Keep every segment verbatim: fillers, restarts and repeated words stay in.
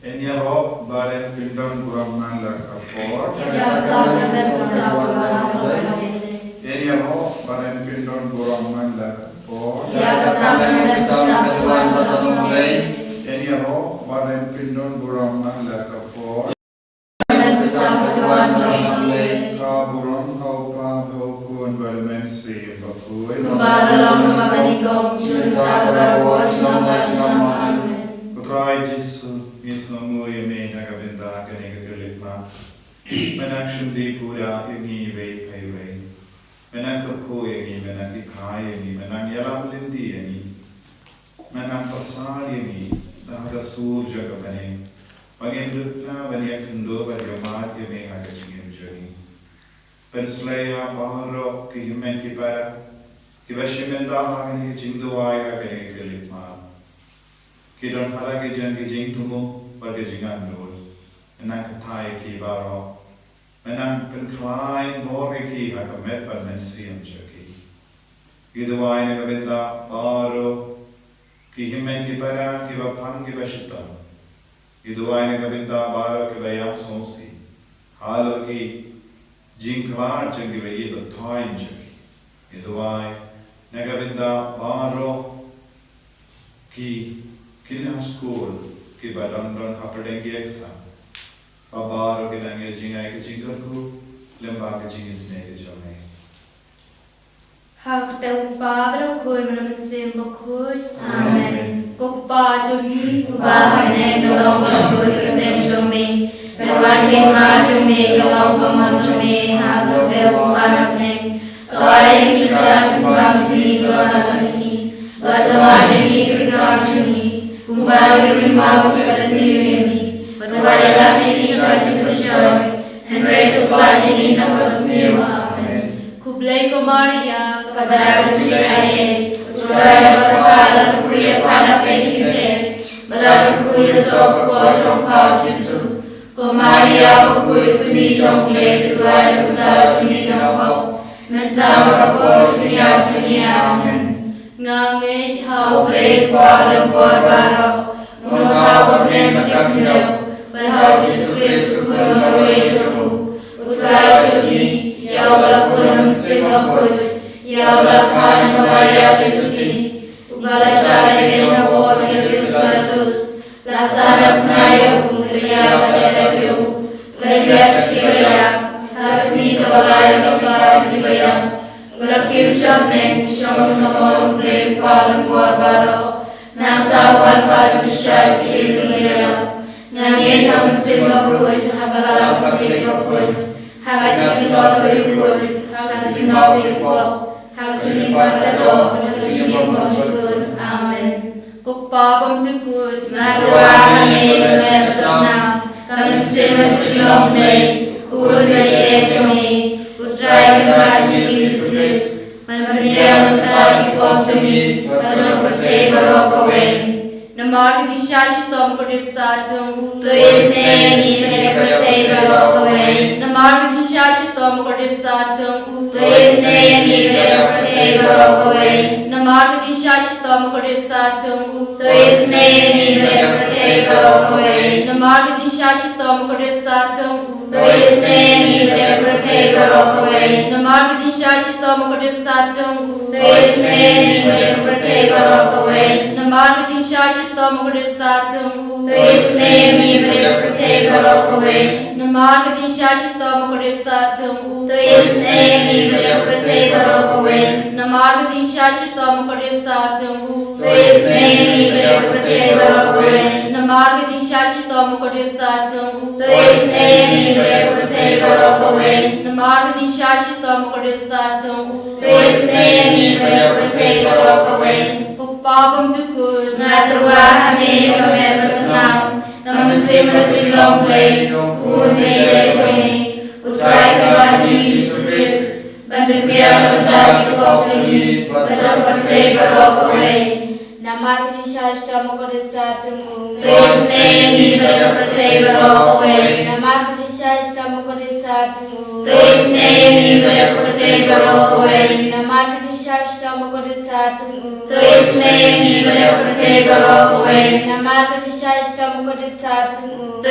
Yn ïaroh ba yn pyndon burom man la ka por. Yn ïaroh ba yn pyndon burom man la ka por. Yn ïaroh ba yn pyndon burom man la ka por. Ka burom ha u Kpa, ha u Khun bad ha u Mynsiem Bakhuid. Kumba ka long, kumba ka nyngkong, junom, junom, junom. Amen. Ko Trai Jisu, ngi sngewnguh ïa me na ka bynta kane ka Christmas. Me nang shim dih pura ïa ngi iwei pa iwei. Me nang kyrkhu ïa ngi, me nang kyrkhu ïa ngi, me nang ïalam lynti ïa ngi. Me nang pyrsad ïa ngi da ka sur jong ka bneng, ba ngin dup na ban ïakynduh bad ïa mad ïa me ha ka jingim jong ngi. Pynshlei ïa baroh ki hynmen ki para kiba shim bynta ha kane ka jingduwai ha kane ka Christmas. Ki don ha la ki jong ki jingthmu bad ki jingangnud. Me nang kyrkhu ïa ki baroh. Me nang pynkhlaiñ bor ïa ki ha ka met bad mynsiem jong ki. Ngi duwai na ka bynta baroh ki hynmen ki para kiba pang kiba shitom. Ngi duwai na ka bynta baroh kiba ïam sngewsih halor ki jingkhlad jong kiba ïeit ba thaiñ jong ki. Ngi duwai na ka bynta baroh ki kynhun skul kiba don don hapdeng ki exam. Ba baroh ki nang ïoh jngai ka jingkyrkhu lem bad ka jingisynei ka jong me. Ha ka kyrteng u Kpa bad u Khun bad u Mynsiem Bakhuid. Amen. Ko Kpa jong ngi uba ha bneng, ka long ka jong ngi ka kyrteng jong me. Ka wan ka hima jong me, ka long ka mon jong me ha ka kyrteng u Kpa ha bneng. To ai ïa ngi mynta ka jingbam jong ngi ka la ka sngi. Bad to map ïa ngi ki kyrdan jong ngi kumba ngi ruh ngi map ïa ki kiba sngewsih ïa ngi. Bad wat ïalam ïa ngi sha ka jingpynshoi, hynrei to pynlait ïa ngi na ka basniew. Amen. Khublei ko Maria, kaba don ka jingaiei, U Trai u don bad pha, la kyrkhu ïa pha na pdeng ki kynthei, bad la kyrkhu ïa u soh ka kpoh jong pha u Jisu. Ko Maria bakhuid, u kmie jong U Blei, to duwai na ka bynta jong ngi ki nongpop, mynta bad ha ka por jong ka jingïap jong ngi. Amen. Nga ngeit ha U Blei Kpa Lyngkor baroh, U Nongthaw bad U Blei Bakhuid, bad ha U Jisu Khrist u Khun marwei jong U, U Trai jong ngi, ïa uba la pun ha U Mynsiem Bakhuid, ïa uba la kha na ka Maria Theisotti, uba la shah lehbeiñ ha bor ïa u Pontius Pilatus, la sah na bnai ïa u, la ïap, la dep ïa u, la ïaid sha ki ba ïap, ha ka sngi kaba lai na ka bynta ki ba ïap, u la kiew sha bneng, u shong sha ka mon U Blei Kpa Lyngkor baroh. Nangta u wan pat ban pynshai ïa ki briew kiba ïap. Nga ngeit ha U Mynsiem Bakhuid, ha ka Balang Katholik bakhuid, ha ka jingïasyllok ka riewkhuid, ha ka jingmap ïa ki pop, ha ka jingim ba kordor, ha ka jingim bymjukut. Amen. Ko Kpa bymjukut, nga tyrwa ha me, ka met bad ka snam, ka mynsiem bad ka jinglong Blei, U Khun baieit jong me, U Trai Kynrad jong ngi Jisu Khrist, ban pynbiang na ka bynta ki pop jong ngi bad jong ka pyrthei baroh kawei. Namar ka jingshah shitom u kordit sat jong u, to isynei ïa ngi bad ïa ka pyrthei baroh kawei. Namar ka jingshah shitom u kordit sat jong u, to isynei ïa ngi bad ïa ka pyrthei baroh kawei. Namar ka jingshah shitom u kordit sat jong u, to isynei ïa ngi bad ïa ka pyrthei baroh kawei. Namar ka jingshah shitom u kordit sat jong u, to isynei ïa ngi bad ïa ka pyrthei baroh kawei. Namar ka jingshah shitom u kordit sat jong u, to isynei ïa ngi bad ïa ka pyrthei baroh kawei. Namar ka jingshah shitom u kordit sat jong u, to isynei ïa ngi bad ïa ka pyrthei baroh kawei. Namar ka jingshah shitom u kordit sat jong u, to isynei ïa ngi bad ïa ka pyrthei baroh kawei. Namar ka jingshah shitom u kordit sat jong u, to isynei ïa ngi bad ïa ka pyrthei baroh kawei. Namar ka jingshah shitom u kordit sat jong u, to isynei ïa ngi bad ïa ka pyrthei baroh kawei. Namar ka jingshah shitom u kordit sat jong u, to isynei ïa ngi bad ïa ka pyrthei baroh kawei. Ko Kpa bymjukut, nga tyrwa ha me, ka met bad ka snam, ka mynsiem bad ka jinglong Blei, U Khun baieit jong me, U Trai Kynrad jong ngi Jisu Khrist, ban pynbiang na ka bynta ki pop jong ngi bad jong ka pyrthei baroh kawei. Namar ka jingshah shitom u kordit sat jong u, to isynei ïa ngi bad ïa ka pyrthei baroh kawei. Namar ka jingshah shitom u kordit sat jong u, to isynei ïa ngi bad ïa ka pyrthei baroh kawei. Namar ka jingshah shitom u kordit sat jong u, to isynei ïa ngi bad ïa ka pyrthei baroh kawei. Namar ka jingshah shitom u To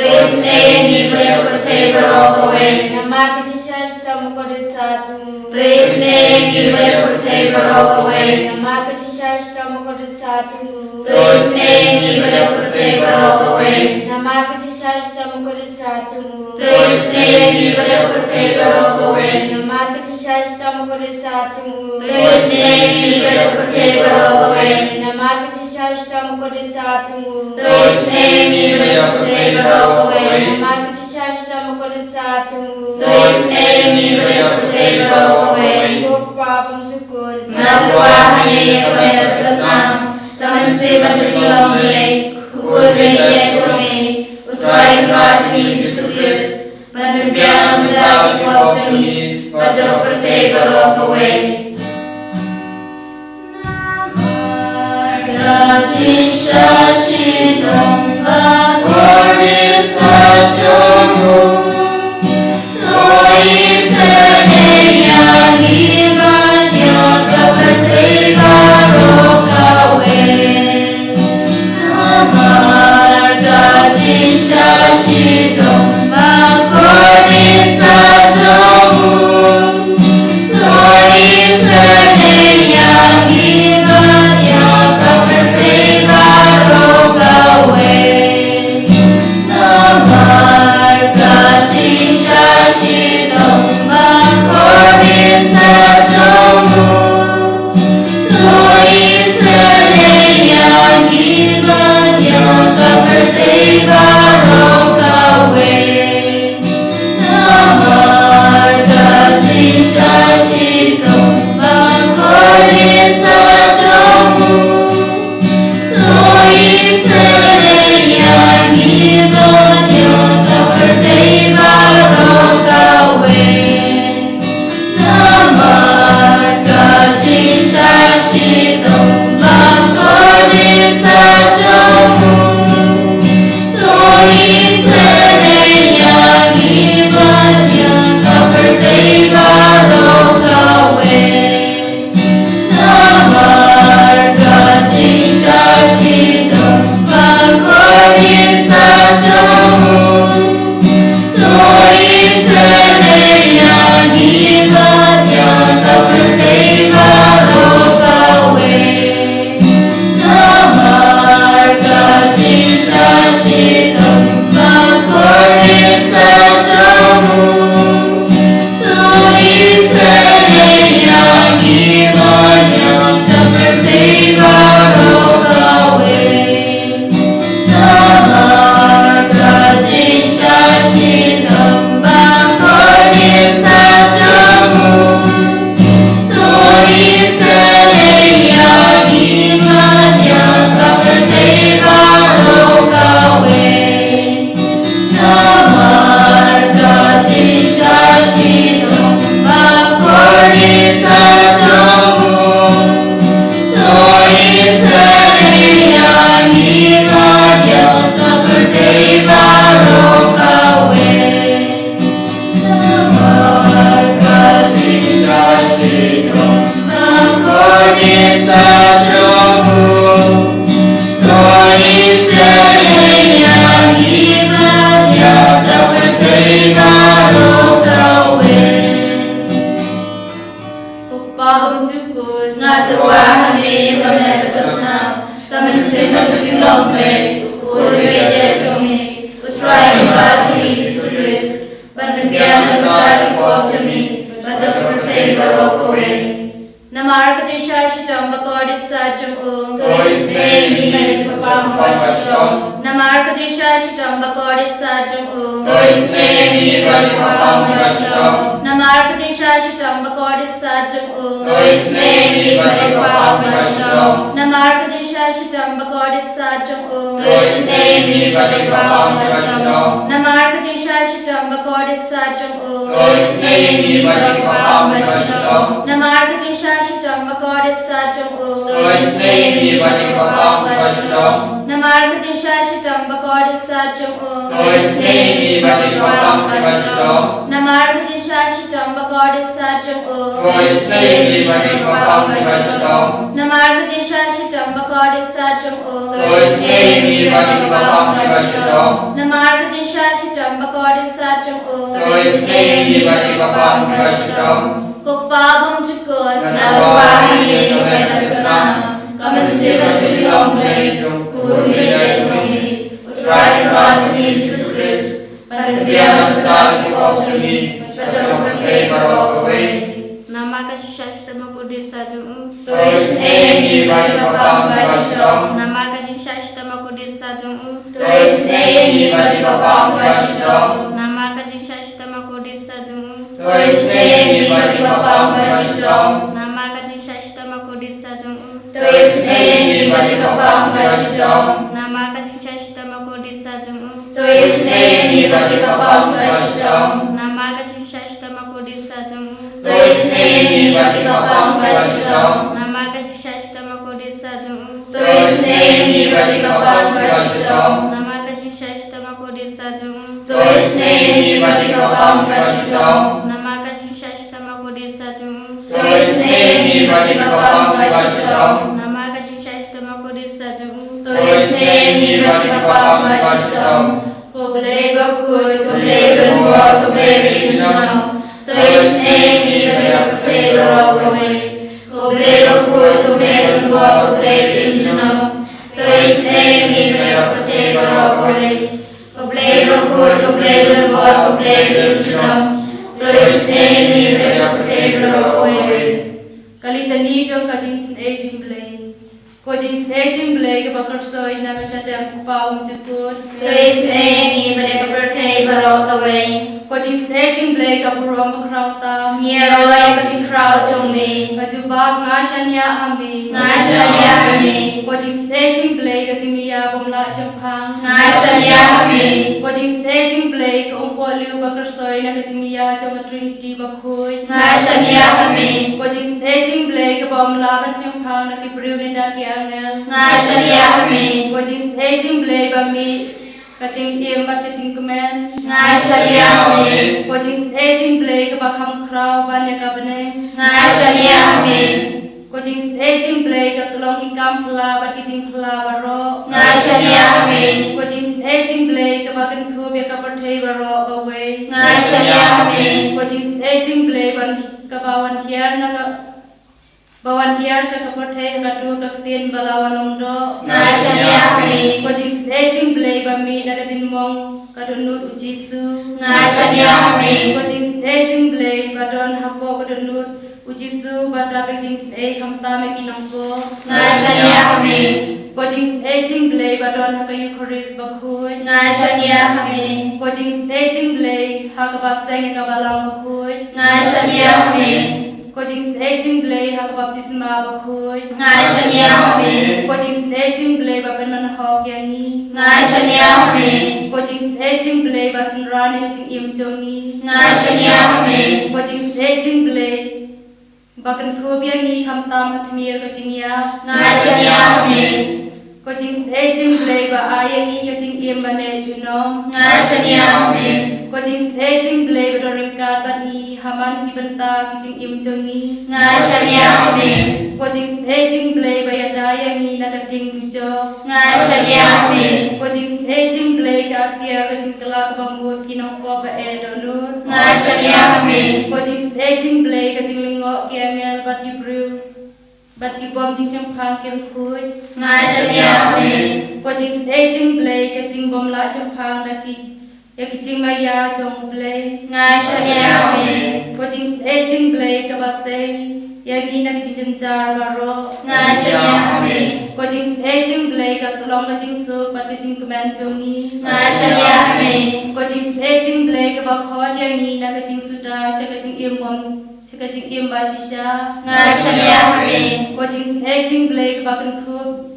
isynei ïa ngi bad ïa ka pyrthei baroh kawei. Namar ka jingshisha shitom bakordit sa jong u. To isynei ïa ngi bad ïa ka pyrthei baroh kawei. Namar ka jingshisha shitom bakordit sa jong u. To isynei ïa ngi bad ïa ka pyrthei baroh kawei. Namar ka jingshisha shitom bakordit sa jong u. To isynei ïa ngi bad ïa ka pyrthei baroh kawei. Namar ka jingshisha shitom bakordit sa jong u. To isynei ïa ngi bad ïa ka pyrthei baroh kawei. Namar ka jingshisha shitom bakordit sa jong u. To isynei ïa ngi bad ïa ka pyrthei baroh kawei. Namar ka jingshisha shitom bakordit sa jong u. To isynei ïa ngi bad ïa ka pyrthei baroh kawei. Ko Kpa bymjukut. Nga tyrwa ha me ïa ka met bad ka snam, ka mynsiem bad ka jinglong Blei, u Khun baieit jong me, U Trai Kynrad jong ngi Jisu Khrist, ban pynbiang na ka bynta ki pop jong ngi bad jong ka pyrthei baroh kawei. Namar ka jingshisha shitom bakordit sa jong u, to isynei ïa ngi bad ïa ka pyrthei baroh kawei. Namar ka jingshisha shitom bakordit sa jong u, to isynei ïa ngi bad ïa ka pyrthei baroh kawei. Namar ka jingshisha shitom bakordit sa jong u, to isynei ïa ngi bad ïa ka pyrthei baroh kawei. Namar ka jingshisha shitom bakordit sa jong u, to isynei ïa ngi bad ïa ka pyrthei baroh kawei. Namar ka jingshisha shitom bakordit sa jong u, to isynei ïa ngi bad ïa ka pyrthei baroh kawei. Namar ka jingshisha shitom bakordit sa jong u, to isynei ïa ngi bad ïa ka pyrthei baroh kawei. Namar ka jingshisha shitom bakordit sa jong u, to isynei ïa ngi bad ïa ka pyrthei baroh kawei. Namar ka jingshisha shitom bakordit sa jong u, to isynei ïa ngi bad ïa ka pyrthei baroh kawei. Namar ka jingshisha shitom bakordit sa jong u, to isynei ïa ngi bad ïa ka pyrthei baroh kawei. Namar ka jingshisha shitom bakordit sa jong u, to isynei ïa ngi bad ïa ka pyrthei baroh kawei. Ko Kpa bymjukut, nga tyrwa ha me ïa ka met bad ka snam, ka mynsiem bad ka jinglong Blei, u Khun baieit jong me, U Trai Kynrad jong ngi Jisu Khrist, ban pynbiang na ka bynta ki pop jong ngi bad jong ka pyrthei baroh kawei. Namar ka jingshisha shitom bakordit sa jong u, to isynei ïa ngi bad ïa ka papa ba shitom. Namar ka jingshisha shitom bakordit sa jong u, to isynei ïa ngi bad ïa ka papa ba shitom. Namar ka jingshisha shitom bakordit sa jong u, to isynei ïa ngi bad ïa ka papa ba shitom. Namar ka jingshisha shitom bakordit sa jong u, to isynei ïa ngi bad ïa ka papa ba shitom. Namar ka jingshisha shitom bakordit sa jong u, to isynei ïa ngi bad ïa ka papa ba shitom. Namar ka jingshisha shitom bakordit sa jong u, to isynei ïa ngi bad ïa ka papa ba shitom. Namar ka jingshah shitom bakordit sat jong u. To isynei ïa ngi bad ïa ki paidbah ba shitom. Namar ka jingshah shitom bakordit sat jong u. To isynei ïa ngi bad ïa ki paidbah ba shitom. Namar ka jingshah shitom bakordit sat jong u. To isynei ïa ngi bad ïa ki paidbah ba shitom. Namar ka jingshah shitom bakordit sat jong u. To isynei ïa ngi bad ïa ki paidbah ba shitom. Ko Pa bymjukut, nga tyrwa ha me, ka bynta ka snam, ka mynsiem bad ka jinglong Blei, u Trai Kynrad jong ngi, U Trai Kynrad jong ngi Jisu Khrist, ban pynbiang bad pyntat ïa ki pop jong ngi bad jong ka pyrthei baroh kawei. Namar ka jingshah shitom bakordit sat jong u. To isynei ïa ngi bad ïa ki paidbah ba shitom. Namar ka jingshah shitom bakordit sat jong u. To isynei ïa ngi bad ïa ki paidbah ba shitom. Namar ka jingshah shitom bakordit sat jong u. To isynei ïa ngi bad ïa ki paidbah ba shitom. Namar ka jingshah shitom bakordit sat jong u. To isynei ïa ngi bad ïa ki paidbah ba shitom. Namar ka jingshah shitom bakordit sat jong u. To isynei ïa ngi bad ïa ki paidbah ba shitom. Namar ka jingshah shitom bakordit sat jong u. To isynei ïa ngi bad ïa ki paidbah ba shitom. Namar ka jingshah shitom bakordit sat jong u. To isynei ïa ngi bad ïa ki paidbah ba shitom. Namar ka jingshah shitom bakordit sat jong u. To isynei ïa ngi bad ïa ki paidbah ba shitom. Namar ka jingshah shitom bakordit sat jong u. To isynei ïa ngi bad ïa ki paidbah ba shitom. Namar ka jingshah shitom bakordit sat jong u. To isynei ïa ngi bad ïa ki paidbah ba shitom. Ko Blei bakhuid, ko Blei badonbor, ko Blei ba im junom. To isynei ïa ngi bad ïa ka pyrthei baroh kawei. Ko Blei bakhuid, ko Blei badonbor, ko Blei ba im junom. To isynei ïa ngi bad ïa ka pyrthei baroh kawei. Ko Blei bakhuid, ko Blei badonbor, ko Blei ba im junom. To isynei ïa ngi bad ïa ka pyrthei baroh kawei. Ka litani jong ka jingsynei jong Blei. Ko jingsynei jong Blei kaba kyrsoi na ka shadem u Kpa bymjukut. To isynei ïa ngi bad ïa ka pyrthei baroh kawei. Ko jingsynei jong Blei ka burom bakhraw tam. Ngi ïaroh ïa ka jingkhraw jong me. Ka jubab nga shaniah ha me. Nga shaniah ha me. Ko jingsynei jong Blei ka jingmia bym lah shemphang. Nga shaniah ha me. Ko jingsynei jong Blei ka umpohliew kaba kyrsoi na ka jingmia jong ka Trinity bakhuid. Nga shaniah ha me. Ko jingsynei jong Blei kaba ym lah ban shemphang na ki briew ne da ki angel. Nga shaniah ha me. Ko jingsynei jong Blei ba mih ka jingim bad ka jingkmen. Nga shaniah ha me. Ko jingsynei jong Blei kaba kham khraw ban ïa ka bneng. Nga shaniah ha me. Ko jingsynei jong Blei ka tyllong ki kam phylla bad ki jingphylla baroh. Nga shaniah ha me. Ko jingsynei jong Blei kaba kynthup ïa ka pyrthei baroh kawei. Nga shaniah ha me. Ko jingsynei jong Blei ban kaba wan hiar na ka, ba wan hiar sha ka pyrthei ha ka dur ka ktien ba la wan long doh. Nga shaniah ha me. Ko jingsynei jong Blei ba mih na ka diengmong ka dohnud u Jisu. Nga shaniah ha me. Ko jingsynei jong Blei ba don hapoh ka dohnud u Jisu ba tap ïa ka jingsynei khamtam ïa ki nongpop. Nga shaniah ha me. Ko jingsynei jong Blei ba don ha ka Eukharist bakhuid. Nga shaniah ha me. Ko jingsynei jong Blei ha kaba seng ïa ka balang bakhuid. Nga shaniah ha me. Ko jingsynei jong Blei ha ka baptisma bakhuid. Nga shaniah ha me. Ko jingsynei jong Blei ba pynmynhok ïa ngi. Nga shaniah ha me. Ko jingsynei jong Blei ba synran ïa ka jingim jong ngi. Nga shaniah ha me. Ko jingsynei jong Blei ba kynthup ïa ngi khamtam ha tmier ka jingïap. Nga shaniah ha me. Ko jingsynei jong Blei ba ai ïa ngi ka jingim ba neh junom. Nga shaniah ha me. Ko jingsynei jong Blei ba don ryngkat bad ngi ha man ki bynta ki jingim jong ngi. Nga shaniah ha me. Ko jingsynei jong Blei ba ïada ïa ngi na ka ding dujok. Nga shaniah ha me. Ko jingsynei jong Blei ka atiar ka jingkylla kaba mut ki nongpop ba eh dohnud. Nga shaniah ha me. Ko jingsynei jong Blei ka jinglyngngoh ki angel bad ki briew bad ki bym jingshemphang ki rkhuid. Nga shaniah ha me. Ko jingsynei jong Blei ka jingbym lah shemphang da ki, ïa ki jingmaïa jong U Blei. Nga shaniah ha me. Ko jingsynei jong Blei kaba sei ïa ngi na ki jingjynjar baroh. Nga shaniah ha me. Ko jingsynei jong Blei ka tyllong ka jingsuk bad ka jingkmen jong ngi. Nga shaniah ha me. Ko jingsynei jong Blei kaba khot ïa ngi na ka jingsuda sha ka jingim bym, sha ka jingim ba shisha. Nga shaniah ha me. Ko jingsynei jong Blei kaba kynthup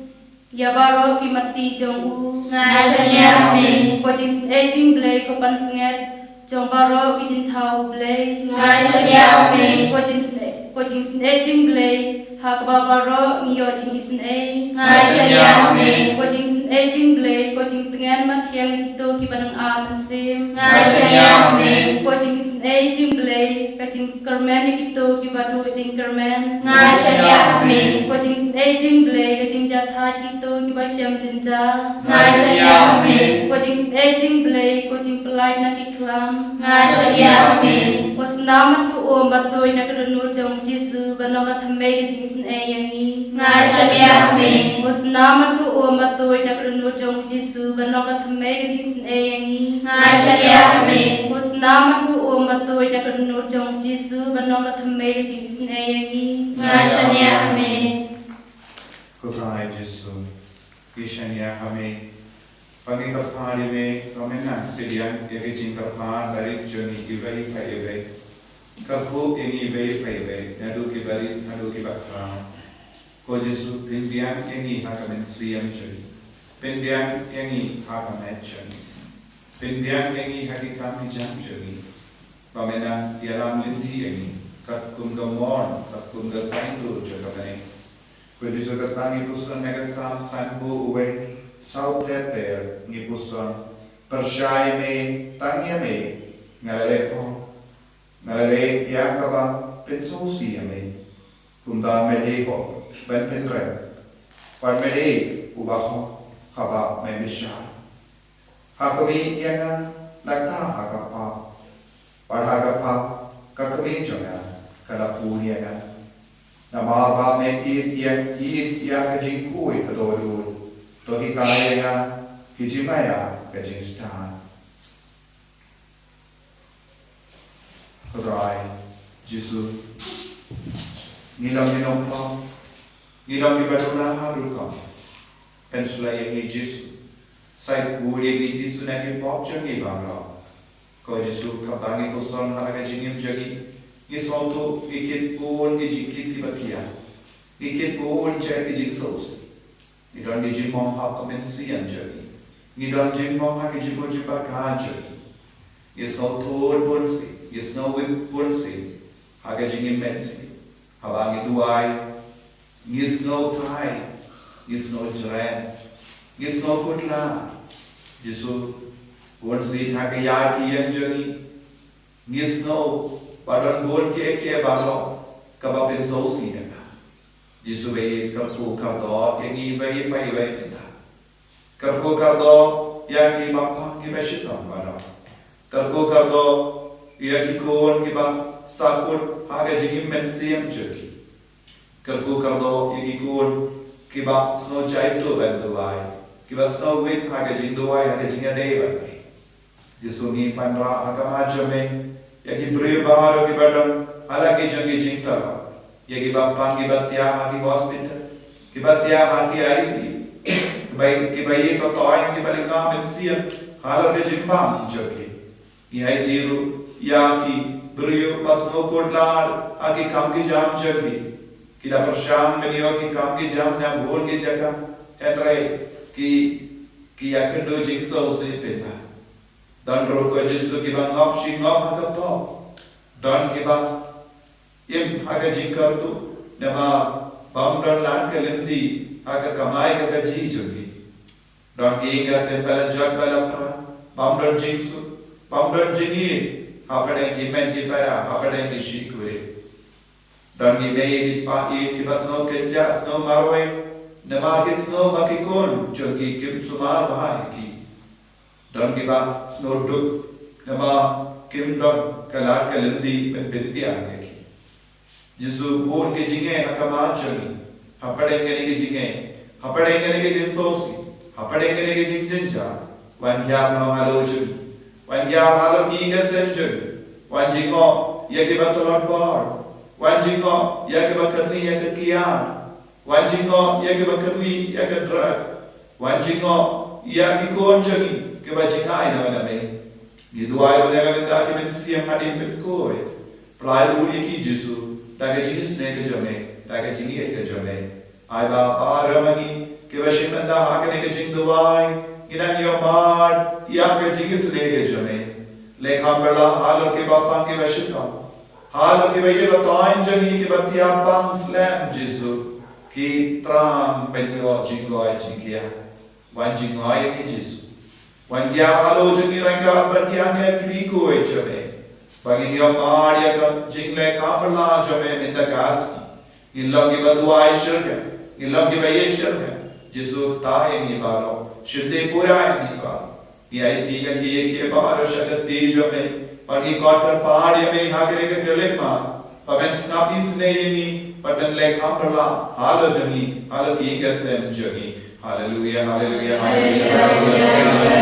ïa baroh ki matti jong u. Nga shaniah ha me. Ko jingsynei jong Blei ko pansngiat jong baroh ki jingthaw U Blei. Nga shaniah ha me. Ko jingsynei, ko jingsynei jong Blei ha kaba baroh ngi ïoh jingisynei. Nga shaniah ha me. Ko jingsynei Ei jingblei, ko jingtngen mathiang ïa kito kiba nang am mynsiem. Nga shaniah ha me. Ko jingsnei jingblei, ka jingkyrmen ïa kito kiba duh jingkyrmen. Nga shaniah ha me. Ko jingsnei jingblei, ka jingjahthait kito kiba shem jynjar. Nga shaniah ha me. Ko jingsnei jingblei, ko jingpyllait na ki khlam. Nga shaniah ha me. Ko snam bad ko um ba tuid na ka dohnud jong u Jisu, ban long ka thymmei ka jingsnei ïa ngi. Nga shaniah ha me. Ko snam bad ko um ba tuid na ka dohnud jong u Jisu, ban long ka thymmei ka jingsnei ïa ngi. Nga shaniah ha me. Ko snam bad ko um ba tuid na ka dohnud jong u Jisu, ban long ka thymmei ka jingsnei ïa ngi. Nga shaniah ha me. Ko Trai Jisu, ngi shaniah ha me. Ba ngi kyrpad ïa me, ba men nang pdiang ïa ka jingkyrpad barit jong ngi iwei pa iwei. Kyrkhu ïa ngi iwei pa iwei, naduh kiba rit haduh kiba khraw. Ko Jisu, pynbiang ïa ngi ha ka mynsiem jong ngi. Pynbiang ïa ngi ha ka met jong ngi. Pynbiang ïa ngi ha ki kam ki jam jong ngi. Ba men nang ïalam lynti ïa ngi, katkum ka mon, katkum ka saiñdur jong ka bneng. Ko Jisu, kata ngi puson na ka Salm sanphew wei, saw ter ter ngi puson: Pyrshah ïa me, tang ïa me nga la leh pop, nga la leh ïa kaba pynsngewsih ïa me. Kumta me dei hok ban pynrem, bad me dei uba hok haba me bishar. Ha khmih ïa nga na ka ha ka pap, bad ha ka pap ka khmih jong nga ka la pun ïa nga. Namar ba me ïeit ïa, ïeit ïa ka jingkhuid ka dohnud, to hikai ïa nga ki jingmaïa ka jingstad. Ko Trai Jisu, ngi long ki nongpop, ngi long kiba duna ha rukom. Pynslem ïa ngi Jisu, sa khuid ïa ngi Jisu na ki pop jong ngi baroh. Ko Jisu, kaba ngi puson ha ka jingim jong ngi, ngi sngewthuh ngi kit bun ki jingkit kiba thiang, ngi kit bun jait ki jingsngewsih. Ngi don ki jingmong ha ka mynsiem jong ngi. Ngi don jingmong ha ki jingmut jingpyrkhat jong ngi. Ngi sngewthuh bunsien, ngi sngew wit bunsien ha ka jingim mynsiem. Haba ngi duwai, ngi sngew thait, ngi sngew jrem, ngi sngew khutlai. Jisu, bunsien ha ka ïa ki ïeng jong ngi, ngi sngew ba don bun kiei kiei baroh kaba pynsngewsih ïa nga. Jisu ba ïeit, kyrkhu kyrdoh ïa ngi iwei pa iwei mynta. Kyrkhu kyrdoh ïa ki bapang ki bashitom baroh. Kyrkhu kyrdoh ïa ki khun kiba sahkut ha ka jingim mynsiem jong ki. Kyrkhu kyrdoh ïa ki khun kiba sngew jaituh ban duwai, kiba sngew wit ha ka jingduwai, ha ka jingïadei bad me. Jisu, ngi wanrah ha khmat jong me ïa ki briew baroh kiba don ha la ki jong ki jingtyrwa, ïa kiba pang kiba thiah ha ki hospital, kiba thiah ha ki I C U, kiba, kiba ïeit ba toiñ, kiba lyngkha mynsiem halor ka jingbam jong ki. Ngi aiti ruh ïa ki briew ba sngew khutlai ha ki kam ki jam jong ki. Ki la pyrshang ban ïoh ki kam ki jam na bun ki jaka, hynrei ki, ki ïakynduh jingsngewsih paidbah. Don ruh, ko Jisu, kiba ngop shi ngop ha ka pop. Don kiba im ha ka jingkyrduh namar bym don lad ka lynti ha ka kamai ka kajih jong ki. Don ki ïing ki sem ba la jot ba la pra, bym don jingsuk, bym don jingïeit hapdeng ki hynmen ki para, hapdeng ki shekurim. Don ki mei ki pa ïeit kiba sngew kynjah, sngew marwei namar ki sngew ba ki khun jong ki kim sumar bha ïa ki. Don kiba sngew duk namar kim don ka lad ka lynti ban pynbiang ïa ki. Jisu, bun ki jingeh ha khmat jong ngi. Hapdeng kane ki jingeh, hapdeng kane ki jingsngewsih, hapdeng kane ki jingjynjar, wan hiar noh halor jong ngi. Wan hiar halor ki ïing ki sem jong ngi. Wan jngoh ïa kiba tlot bor. Wan jngoh ïa kiba kyrni ïa ka kiad. Wan jngoh ïa kiba kyrni ïa ka drug. Wan jngoh ïa ki khun jong ngi kiba jingai noh na me. Ngi duwai ruh na ka bynta ki mynsiem hadien pynkhuid. Pynlait lut ïa ki Jisu da ka jingisynei ka jong me, da ka jingïeit ka jong me. Ai ba baroh ma ngi kiba shim bynta ha kane ka jingduwai ngin nang ïoh mad ïa ka jingisynei ka jong me. Leh kham bylla halor kiba pang kiba shitom, halor kiba ïeit ba toiñ jong ngi kiba thiah pang slem Jisu, ki thrang ban ïoh jingkoit jingkhiah. Wan jngai ïa ngi Jisu. Wan ïa halor jong ngi ryngkat bad ki angel kyrkhu jong me, ba ngin ïoh pdiang ïa ka jingleh kam pyrshah jong me mynta ka sngi. Ngin long kiba duwai shyrkhei, ngin long kiba ïeit shyrkhei. Jisu, thaw ïa ngi baroh, shim te pura ïa ngi baroh. Ngi aiti ïa ngi ïa ki baroh sha ka kti jong me, bad ngi khot kyrpad ïa me ha kane ka khyllipmat, ba men sngap isynei ïa ngi, bad men leh kam pyrshah halor jong ngi, halor ki ïing ki sem jong ngi. Haleluia, haleluia, haleluia.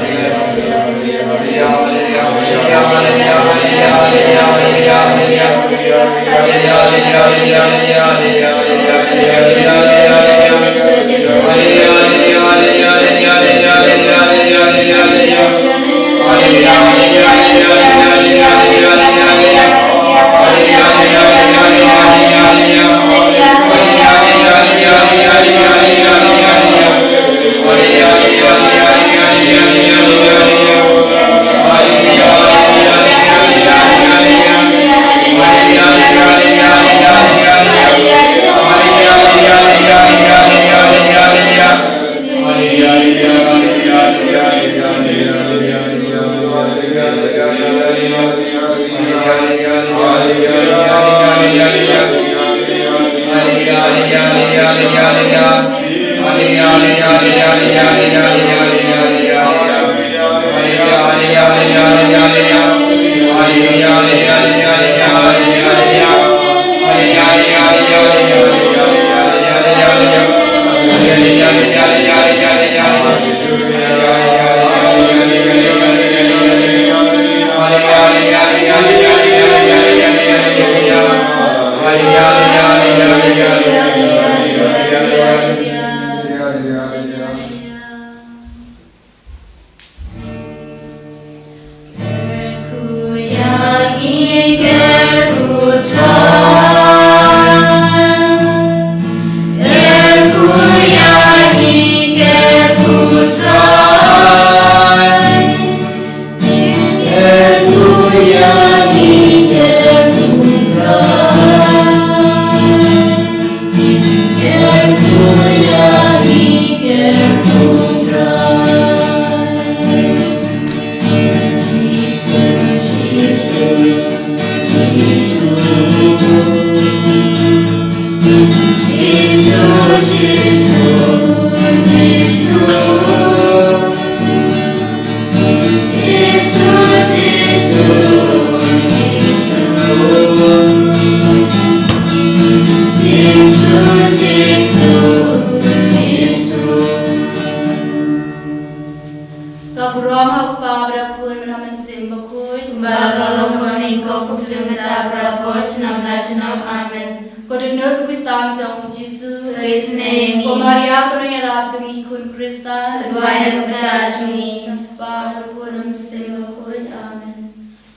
Ka burom ha u Kpa bad ha u Khun bad ha u Mynsiem Bakhuid. Kumba la long kaba nyngkong, kumjuh mynta bad baroh junom la junom. Amen. Ko Dohnud kaba ïeit tam jong u Jisu, to isynei ïa ngi. Ko Maria kano ïarap jong ngi khun Khristan, to duwai na ka bynta jong ngi. Kpa bad u Khun bad u Mynsiem Bakhuid. Amen.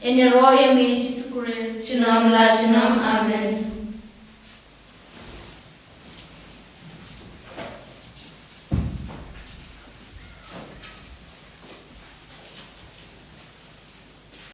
Yn ïaroh ïa me Jisu Khrist. Junom la junom. Amen.